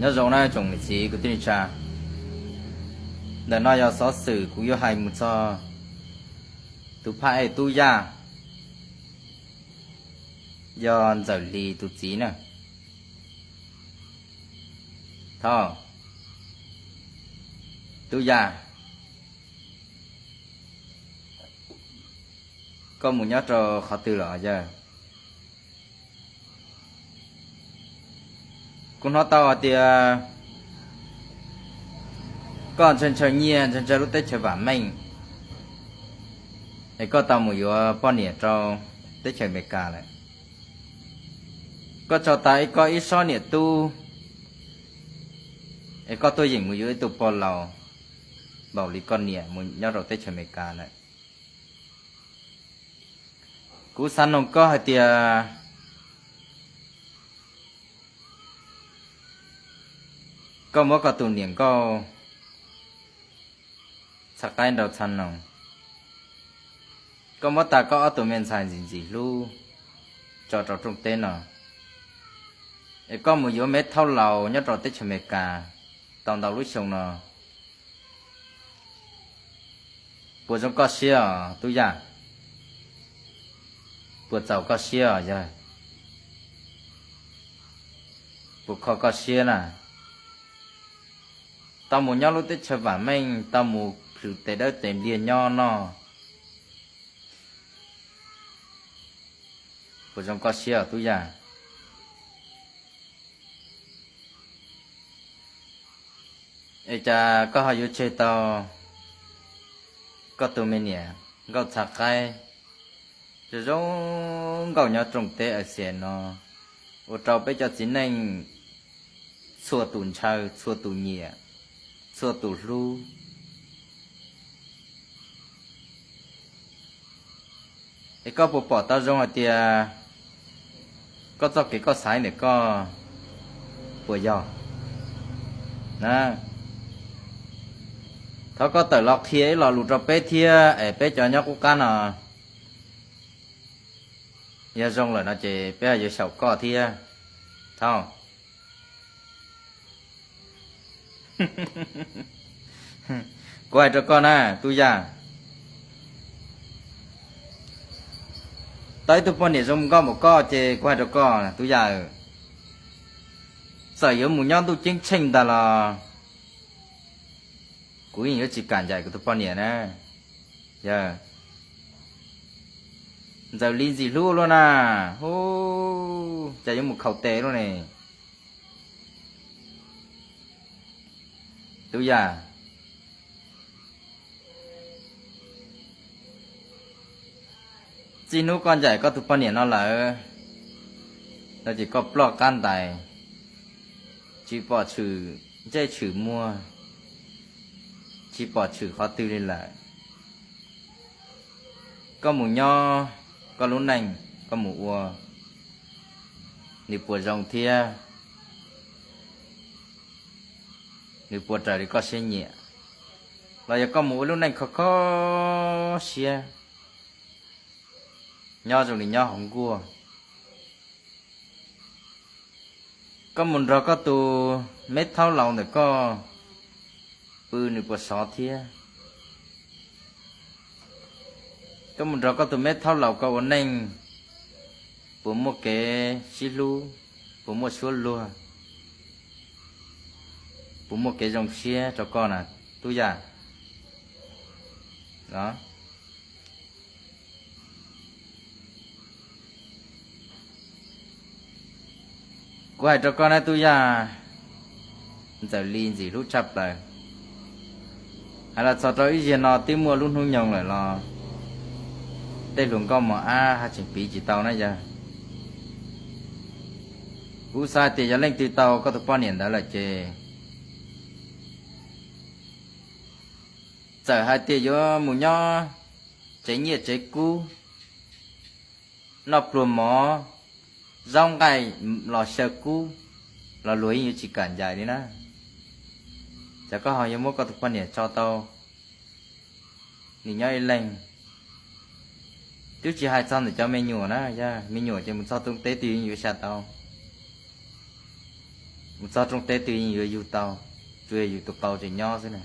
Nyob zoo na tsoom niam txiv kwv tij neej tsa. Ntawm no yog xov xwm kuv yuav hais mus txog tus phaj ej Tub Yaj, yog Ntxawm Hli tus txiv na. Thov, Tub Yaj, koj mus nyob rau qhov twg los yawg? Kuv hnov tau hais tias koj ntshaw ntshaw nyiaj ntshaw ntshaw lub teb chaws vam meej, es koj tau mus yuav poj niam rau teb chaws Amelikas lawm. Koj tso tas ib koj ib sob niam tub, es koj tuaj yeem mus yuav ib tug pog laus npaum li koj niam mus nyob rau teb chaws Amelikas lawm. Kuv xav noog koj hais tias koj muab koj tus niam nkauj txha qaib nraug txha noog, koj muab tas koj ob tug me ntxhais ntxim ntxim hlub tso rau rooj teb no, es koj mus yuav me thaub laus nyob rau teb chaws Amelikas tau ntau lub xyoo no, puas zoo koj siab os Tub Yaj? Puas txaus koj siab os yawg? Puas kho koj siab na? Tau mus nyob lub teb chaws vam meej, tau mus plhws tes dawb tes npliag nyob noj, puas zoo koj siab os Tub Yaj? Es cas koj ho yuav tseg tau koj tus me niam nkauj txha qaib zoo zoo nkauj nyob rooj teb Asia no, ua rau peb cov txiv neej txhua tus ntshaw, txhua tus nyiam, txhua tus hlub? Es koj puas pom tau zoo hais tias koj txoj kev koj xaiv ntawm koj puas yog? Thov koj tawm los qhia ib lo lus rau peb thiab es peb cov nyob qub qab no, yog zoo lawm no ces peb ho yuav xyaum koj thiab. Thov, kuv hais rau koj na Tub Yaj, tau ib tug poj niam zoo nkauj npaum koj ces kuv hais rau koj Tub Yaj, txawm yuav mus nyob ntuj ceeb tsheej ntag los kuv yeej yuav tsis kam ncaim kuv tus poj niam na. Yog Ntxawm Lis ntxim hlub luaj na, hu, cas yuav mus khaus tes luaj ne. Tub Yaj, txij hnub koj ncaim koj tus poj niam no lawm, no ces koj ploj qab ntais, tsis pom tshwm ntsej tshwm muag, tsis pom tshwm qhov twg li lawm. Koj mus nyob koj lub neej, koj mus ua, nws puas zoo thiab nws puas raws li koj siab nyiam, los yog koj mus ua lub neej kho kho siab, nyob zoo li nyob hauv nkuaj. Koj mus nrog koj tus me thaub laus ntawm koj pw nws puas sov thiab? Koj mus nrog koj tus me thaub laus koj ua neej puas muaj kev sib hlub, puas muaj suab luag, puas muaj kev zoo siab rau koj na Tub Yaj? Kuv hais rau koj na Tub Yaj, Ntxawm Lis ntxim hlub tshaj plaws. Hais los txog rau ib zaug no twb muaj lub hnub nyoog lawm los tej hluas nkauj mos ab haj tseem piv tsis tau na yog. Kuv xav hais tias yog leej twg tau koj tus poj niam ntawd lawm ces txawm hais tias yuav mus nyob tsev nyiaj tsev kub, noj pluag mov, zaub nqaij los xyaw kub, los luag yeej yuav tsis kam ncaim li na. Ces koj ho yuav muab koj tus poj niam tso tau nws nyob ib leeg. Twb tsis hais txog ntawm cov me nyuam na, yog me nyuam ces mus txog rooj teb twg yeej yuav xya tau. Mus txog rooj teb twg yeej yuav yug tau, tsuas yog yus tus qau tseem nyob xwb na.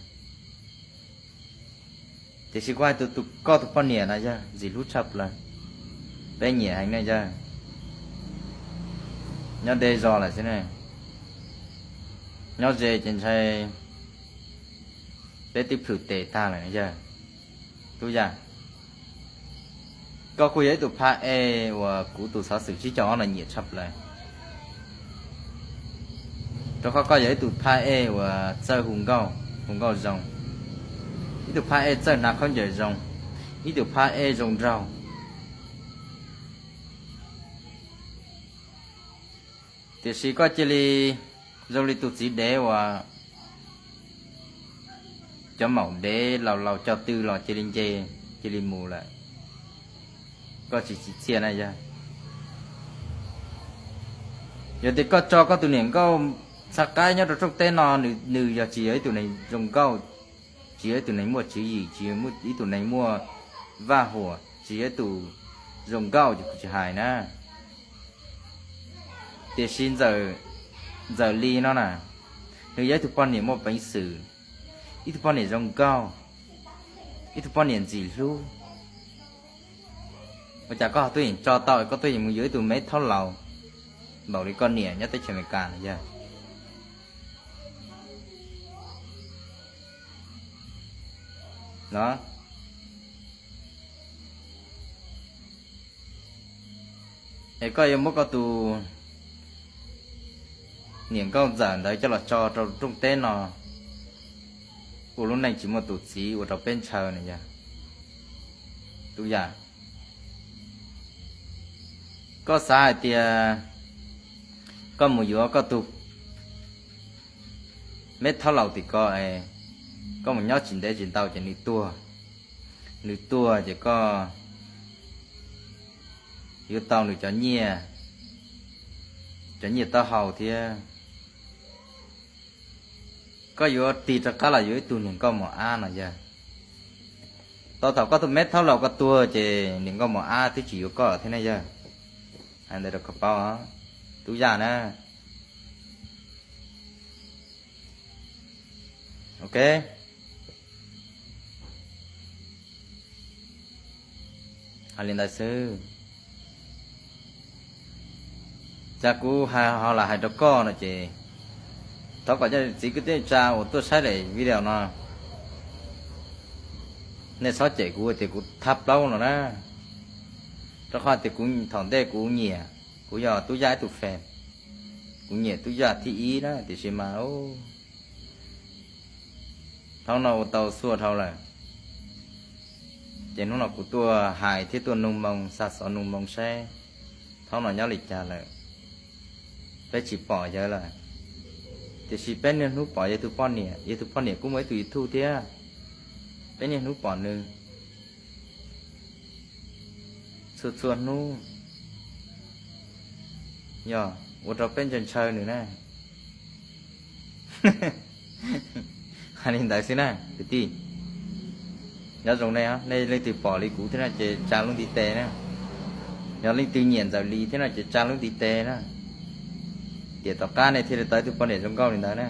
Tiam sis kuv hais tias tus, koj tus poj niam na yog ntxim hlub tshaj plaws, peb nyiam heev ne yog, nyob deb zos lawm xwb ne, nyob ze ces ntshai peb twb plhws tes tag lawm yog. Tub Yaj, koj kuj yog ib tug phab ej uas kuv tus xov xwm tsib caug ob no nyiam tshaj plaws. Rau qhov koj yog ib tug phab ej uas txawj hu nkauj, hu nkauj zoo, ib tug phab ej txawj hnav khaub ncaws zoo, ib tug phab ej zoo nraug. Tiam sis koj cia li zoo li tus txiv dev uas cov maum dev laus laus coj tw los cia li nce, cia li mus lawm. Koj tsis tsim txiaj na yog. Yog tias koj tso koj tus niam nkauj txhav qaib nyob rau rooj teb no, nws yog tsis yog ib tug neeg zoo nkauj, tsis yog ib tug neeg muaj tswv yim, tsis yog ib tug neeg muaj vaj huam, tsis yog ib tug zoo nkauj ces kuv tsis hais na. Tiam sis Ntxawm Lis no na, nws yog ib tug poj niam muaj peev xwm, ib tug poj niam zoo nkauj, ib tug poj niam ntxim hlub. Ua cas koj ho tuaj yeem tso tau, koj tuaj yeem mus yuav ib tug me thaub laus npaum li koj niam nyob teb chaws Amelikas no yog? No, es koj yuav muab koj tus niam nkauj Ntxawm ntawd coj los tso rau rooj teb no, ua lub neej tsis muaj tus txiv ua rau peb ntshaw no yog? Tub Yaj, koj xav hais tias koj mus yuav koj tus me thaub laus tim ko, koj mus nyob tsis ntev tsis ntau ces nws tuag, nws tuag ces koj yuav tau nws cov nyiaj, cov nyiaj taub hau thiab. Koj yuav tig rov qab los yuav ib tug niam nkauj mos ab no yog? Tau thaum koj tus me thaub laus koj tuag ces niam nkauj mos ab twb tsis yuav koj thiab ne yog. Hais ntawd rau koj paub, Tub Yaj na. Ok, hais li ntawd xwb. Cas kuv ho lam hais rau koj no ces thov kom cov txiv kwv tij tsa uas tuaj saib daim video no, nej txhob cem kuv tias kuv thab plaub no na. Rau qhov tias kuv thaum ntej kuv nyiam, kuv yog Tub Yaj ib tug fan, kuv nyiam Tub Yaj thib ib na, tiam sis mas hnub no ua tau xua dhau lawm. Ces hnub no kuv tuaj hais thiab tuaj nug moo, xa xov nug moo saib thaum no nyob li cas lawm. Peb tsis pom yawg lawm, tiam sis peb niaj hnub pom yawg tus poj niam, yawg tus poj niam kuj muaj ib tug YouTube thiab. Peb niaj hnub pom nws txhua txhua hnub, yog ua rau peb ntshaw ntshaw nws na. Hais li ntawd xwb na kwv tij. Nyob zoo nej, nej leej twg pom li kuv thiab no ces tsa lub ntiv tes na. Yog leej twg nyiam Ntxawm Lis thiab no ces tsa lub ntiv tes na. Tiam tom qab nej thiaj li tau ib tug poj niam zoo nkauj li ntawd na.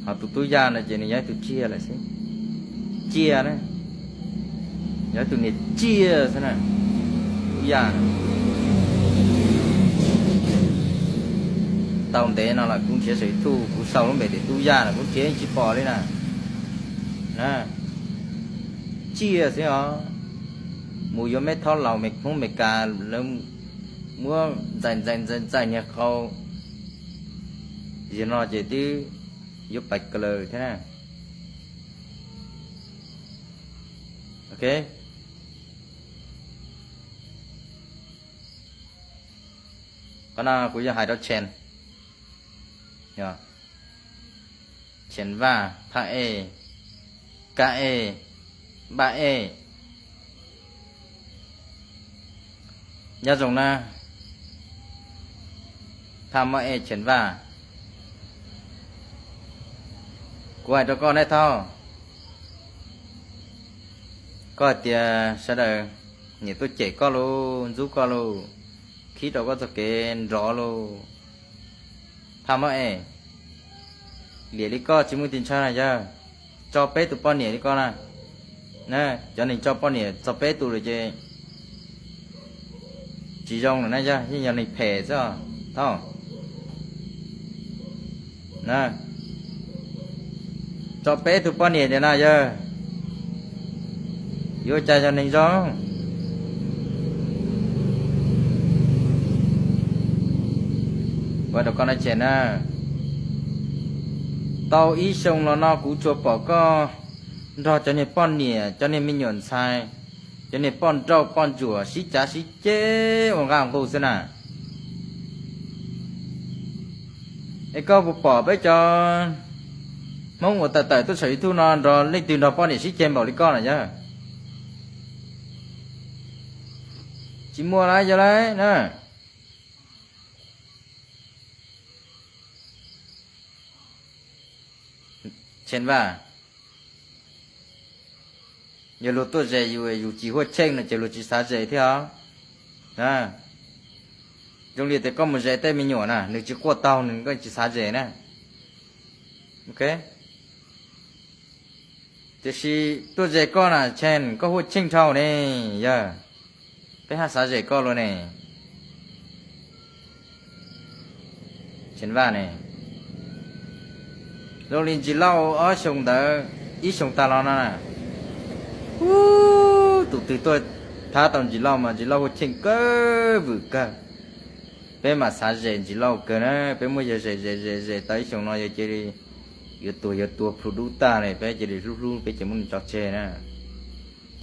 Ho tus Tub Yaj no ces nws yog ib tug tsiaj lawm xwb. Tsiaj na, yog ib tug niag tsiaj xwb na. Tub Yaj, tau ntev no los kuv nrhiav saum YouTube, kuv sau lub npe tias Tub Yaj no kuv nrhiav yeej tsis pom li na. Tsiaj xwb os, mus yuav me thaub laus me Hmoob Meskas lawv muab ntxais ntxais ntxais ntxais niag qau, yog no ces twb yuav pais kaw lawm thiab na. Ok, qhov no kuv yuav hais rau Tshee, Tshee Vaj, Phaj Ej, Kab Ej, Npaj Ej, nyob zoo na. Phaj Mab Ej, Tshee Vaj, kuv hais rau koj ne thaub, koj hais tias sawv daws niam tuaj cem koj lauj, ntxub koj lauj, khib rau koj txoj kev nrov lauj, tha mob es, liam li koj tsis muaj tig ntshaw na yog, tso peb tus poj niam li koj na. Cov neeg tso poj niam txog peb tus lawm ces tsis zoo lawm na yog, yeej yog neeg phem xwb os. Thaum tso peb tus poj niam tias na yog, yuav ua cas yog neeg zoo? Ua rau koj na ces na, tau ib xyoo los no kuv tsuas pom koj nrog cov niag poj niam, cov niag me nyuam ntxhais, cov niag poj nrauj poj ntsuam sib cav sib ceg ua nqaj nqug xwb na. Es koj puas pom peb cov Hmoob uas tawm tawm tuaj saum YouTube no nrog leej twg nrog poj niam sib ceg npaum li koj na yog? Tsis muaj lawm yog lawm na. Chen Vaj, yog luag tuaj zes yus, yus tsis huaj cheej no ces luag tsis xav zes thiab os. Zoo li tias koj mus zes tej me nyuam na, nws tsis quaj taug nws koj tsis xav zes na. Ok, tiam sis tuaj zes koj na Chen, koj huaj cheej dhau ne, yog peb haj xav zes koj luag ne. Chen Vaj ne, zoo li Ntsis Lauj ob xyoo ntawd, ib xyoo tag los no na, ub, tus twg tuaj thab tau Ntsis Lauj mas Ntsis Lauj huaj cheej kawg vwm kawg. Peb mam xav zes Ntsis Lauj kawg na, peb muab yawg zes zes zes zes tau ib xyoos no yawg cia li yuav tuag yuav tuag plhu dub tag li, peb cia li hlub hlub peb cia muab nws tso tseg na.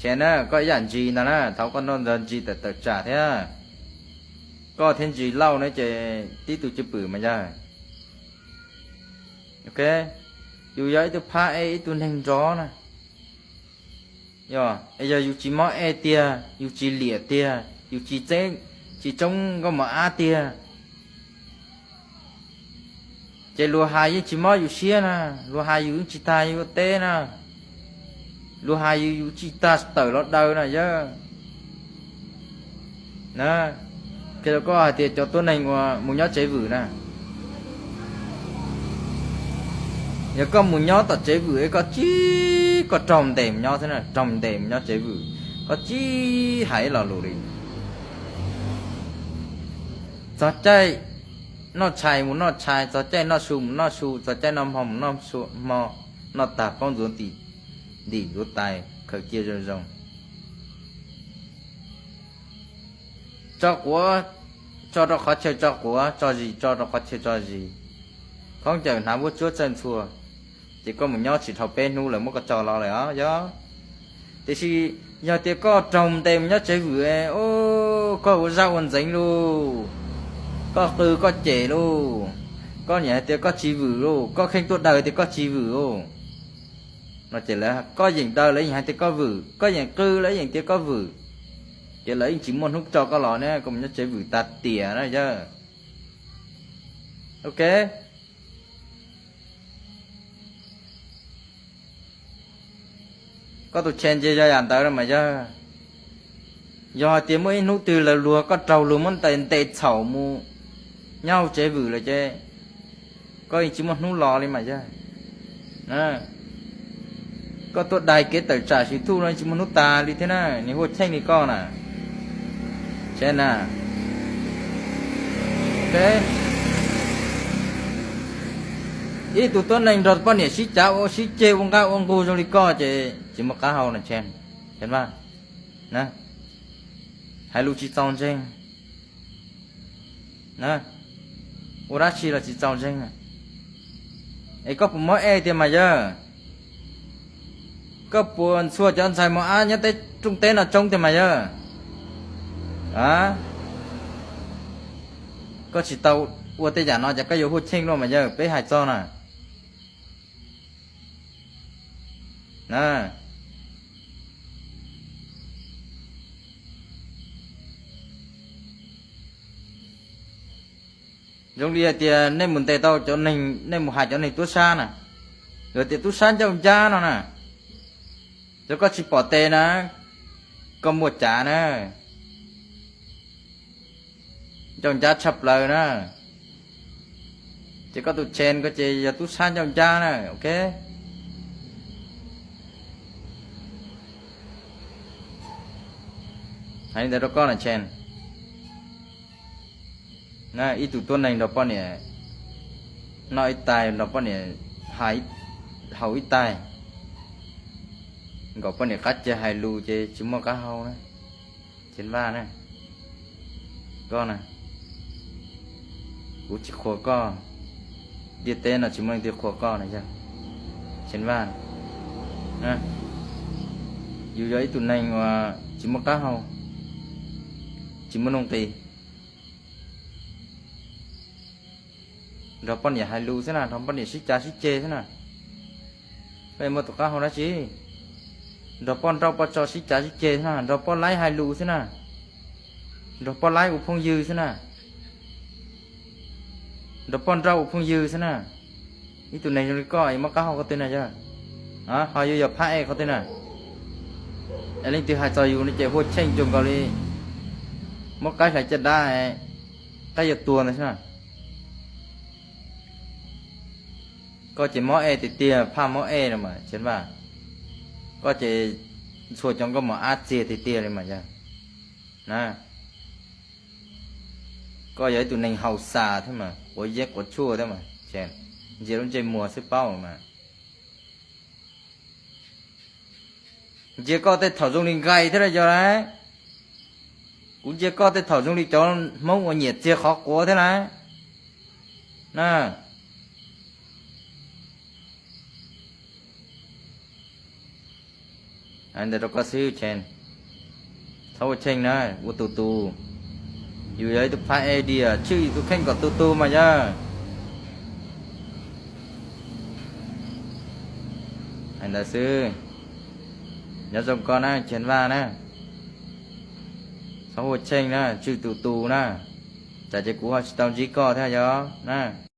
Ces na koj ib yam Ntsis ntag na, thaum koj noj ntawd Ntsis tawm tawm tsam thiab. Koj thiab Ntsis Lauj na ces tib tug cwj pwm mas yog. Ok, yus yog ib tug phab ej ib tug neeg nrov na. Yog, yog yus tsis mob ej tiag, yus tsis liam tiag, yus tsis txeeb, tsis tsoob nkauj mos ab tiag, ces luag hais yeej tsis mob yus siab na, luag hais yus yeej tsis tas yus ua teb na, luag hais yus yus tsis tas tawm los daws na yog. Koj hais tias cov tuab neeg uas mus nyob tsev vwm na, yog koj mus nyob tom tsev vwm es koj tsis, koj raug ntes mus nyob xwb na, raug ntes mus nyob tsev vwm, koj tsis hais ib lo lus li. Txog caij noj tshais mus noj tshais, txog caij noj su mus noj su, txog caij noj hmo mus noj hmo, noj tag poob ntxuav tim ntim ntxuav tais khaws cia zoo zoo. Tso quav tso rau qhov chaw tso quav, tso zis tso rau qhov chaw tso zis. Khaub ncaws hnav vuab tsuab txawj ntxhua, ces koj mus nyob tsis dhau peb hnub lawv muab koj tso los lawm os yog. Tiam sis yog tias koj raug ntes mus nyob tsev vwm, koj ua zaj ua ntxeev lauj, koj qw koj cem lauj, koj niam hais tias koj tsis vwm lauj, koj kheej tuaj daws tias koj tsis vwm lauj, no ces lawv, koj yeem daws lawv yeem hais tias koj vwm, koj yeem qw lawv yeem tias koj vwm, ces lawv yeej tsis muaj hnub tso koj los ne, koj mus nyob tsev vwm tag tiam na yog. Ok, koj tus challenge yog yam ntawd no mas yog, yog hais tias muaj ib hnub twg lawv luag koj raug luag muab ntes ntes txhaum mus nyob hauv tsev vwm lawm ces koj yeej tsis muaj hnub los li mas yog. Koj tuaj daig kev tawm tsam xyuv thuj no tsis muaj hnub tas li thiab na, niag huaj cheej li koj na. Ces na, ib tug tuab neeg nrog poj niam sib cav ua sib ceg ua nqaj ua nqug zoo li koj ces tsis muaj qab hau na, ces, ces mas, hais lus tsis txaus ntseeg, ua dab tsi los tsis txaus ntseeg. Es koj puas mob ej tiag mas yog? Koj puas ntxhua cov ntxhais mos ab nyob teb rooj teb no tsoob tiag mas yog? Koj tsis tau ua tej yam no ces koj yuav huaj cheej luaj mas yog, peb hais txog na. Zoo li hais tias nej mus ntes tau cov neeg, nej mus hais cov neeg tub sab na, yog tias tub sab ncauj ncab no na, yog koj tsis pom tes na, koj muaj cav na, ncauj ncab tshaj plaws na. Ces koj tus Chen ko ces yog tub sab ncauj ncab na, ok. Hais li ntawd rau koj na Chen. Ib tug tuab neeg nrog poj niam noj ib tais, nrog poj niam haus ib tais, nkaum poj niam qab cia hais lus ces tsis muaj qab hau na. Chen Vaj na, koj na, kuv tsis qhuas koj, ntiaj teb no tsis muaj leej twg qhuas koj na yog Chen Vaj. Yus yog ib tug neeg uas tsis muaj qab hau, tsis muaj nuj nqis, nrog poj niam hais lus xwb na, nrog poj niam sib cav sib ceg xwb na. Koj yuav muaj tus qab hau dab tsi? Nrog poj nrauj poj tso sib cav sib ceg xwb na, nrog poj laib hais lus xwb na, nrog poj laib ua phooj ywg xwb na, nrog poj nrauj ua phooj ywg xwb na. Ib tug neeg zoo li koj yuav muaj qab hau qhov twg na yog? Ho yuav yog phab ej qhov twg na? Es leej twg hais txog yus no ces Huaj Cheej zoo nkaus li muab qaib hlais caj dab, qaib yuav tuag ntawd xwb na. Koj ces mob ej tiag tiag, phaj mob ej no mas Chen Vaj. Koj ces ntxhua cov nkauj mos ab txiag tiag tiag li mas yog na. Koj yog ib tug neeg haus xas thiab mas quav yeeb quav tshuaj thiab mas, ntsia lub ntsej muag xwb paub mas. Ntsia koj tej thaum zoo li nqaij thiab na yog lawm. Kuv ntsia koj tej thaum zoo li cov Hmoob uas nyiam txiag qhov quav thiab lawm na. Hais ntawd rau koj xwb Chen, txhob ua cheej na, ua tus tus. Yus yog ib tug phab ej diam, tswj yus tus kheej kom tus tus mas yog. Hais ntawd xwb, nyob zoo koj na Chen Vaj na, txhob ua cheej na, tswj tus tus na, tsam ces kuv ho tsis tau ntsib koj thiab yog na.